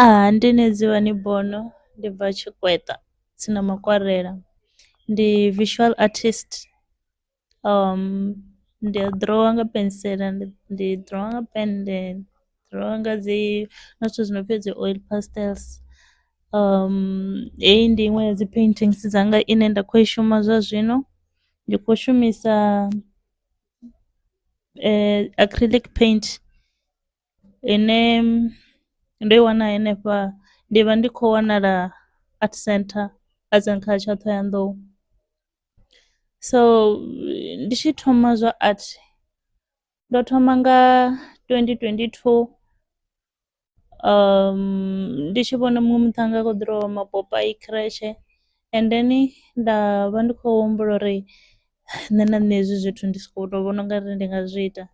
Aha, ndi Nedziwani Bono ndi bva Tshikweṱa tsini na Makwarela, ndi visual artist ndi a ḓirowa nga pensela, ndi ḓirowa nga pennde, ḓirowa nga dzi nga zwithu zwi no pfhi dzi oil pastels. Heyi ndi iṅwe ya dzi paintings dzanga ine nda kho i shuma zwa zwino, ndi khou shumisa acrylic paint ine ndo i wana hanefha, ndi vha ndi khou wanala art center arts and culture Ṱhohoyanḓou. So ndi tshi thoma zwa art ndo thoma nga 2022 ndi tshi vhona muṅwe muṱhannga a khou ḓirowa mapopai khireshe and then nda vha ndi khou humbula uri nṋe na nṋe hezwi zwithu ndi soko tou vhona ungari ndi nga zwi ita.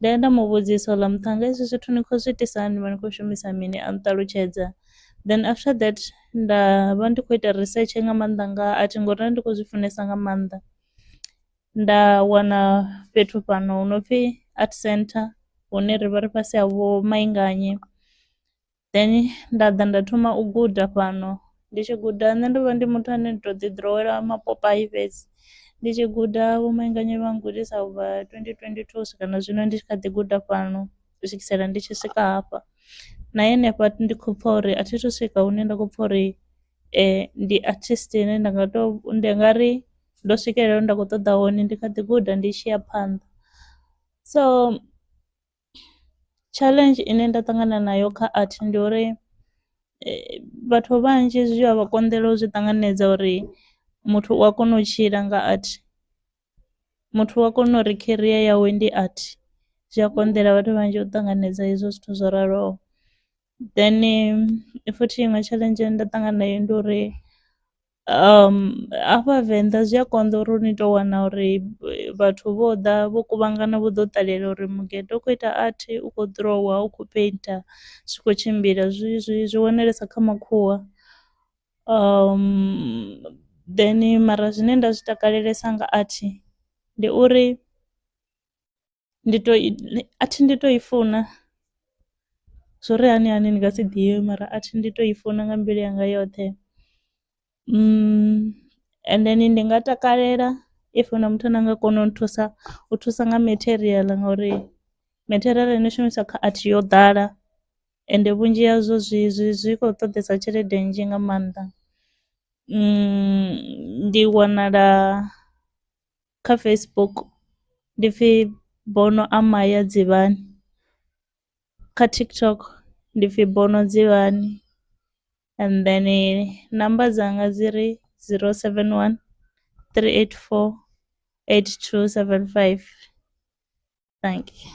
Nda ya nda mu vhudzisa houḽa muṱhannga ezwi zwithu ni khou zwi itisa hani ni vha ni khou shumisa mini a nṱalutshedza, then after that nda vha ndi khou ita risetshe nga maanḓa nga art ngori nda ndi khou zwi funesa nga maanḓa. Nda wana fhethu fhano hu no pfhi art center hune ri vha ri fhasi ha Vho Mainganye, then nda ḓa nda thoma u guda fhano ndi tshi guda nṋe ndo vha ndi muthu ane ndi to ḓi ḓirowela mapopai fhedzi, ndi tshi guda Vho Mainganye vha gudisa ubva 2022 u swika na zwino ndi tshi kha ḓi guda fhano u swikisela ndi tshi swika hafha, na henefha ndi khou pfha uri a thi thu swika hune nda khou pfha uri ndi artist ine nda nga to ndi nga ri ndo swikelela hune nda kho ṱoḓa hone ndi kha ḓi guda ndi tshi ya phanḓa. So challenge ine nda ṱangana nayo kha art ndi uri vhathu vhanzhi zwi a vha konḓela u zwi ṱanganedza uri muthu u a kona u tshila nga art, muthu u a kona uri career yawe ndi art, zwi a konḓela vhathu vhanzhi u ṱanganedza hezwo zwithu zwo raloho. Then futhi iṅwe tshaḽenzhi nda ṱangana nayo ndi uri hafha venḓa zwi a konḓa uri ni to wana uri vhathu vho ḓa vho kuvhangana vho ḓo ṱalela uri mugede u khou ita art u kho ḓirowa u kho peinter zwi kho tshimbila zwi wanalesa kha makhuwa, then mara zwine nda zwi takalelesa nga art ndi uri ndi to athi ndi to i funa zwori hani hani ndi nga si ḓivhe mara athi ndi to i funa nga mbilu yanga yoṱhe. And then ndi nga takalela if huna muthu ane anga kona u nthusa u thusa nga material ngauri material ino shumiswa kha art yo ḓala ende vhunzhi hazwo zwi kho ṱoḓesa tshelede nnzhi nga maanḓa. Ndi wanala kha Facebook ndi pfhi Bono Amaya Dzivhani, kha TikTok ndi pfhi Bono Dzivhani and then namba dzanga dzi ri 071 384 8275 dankie.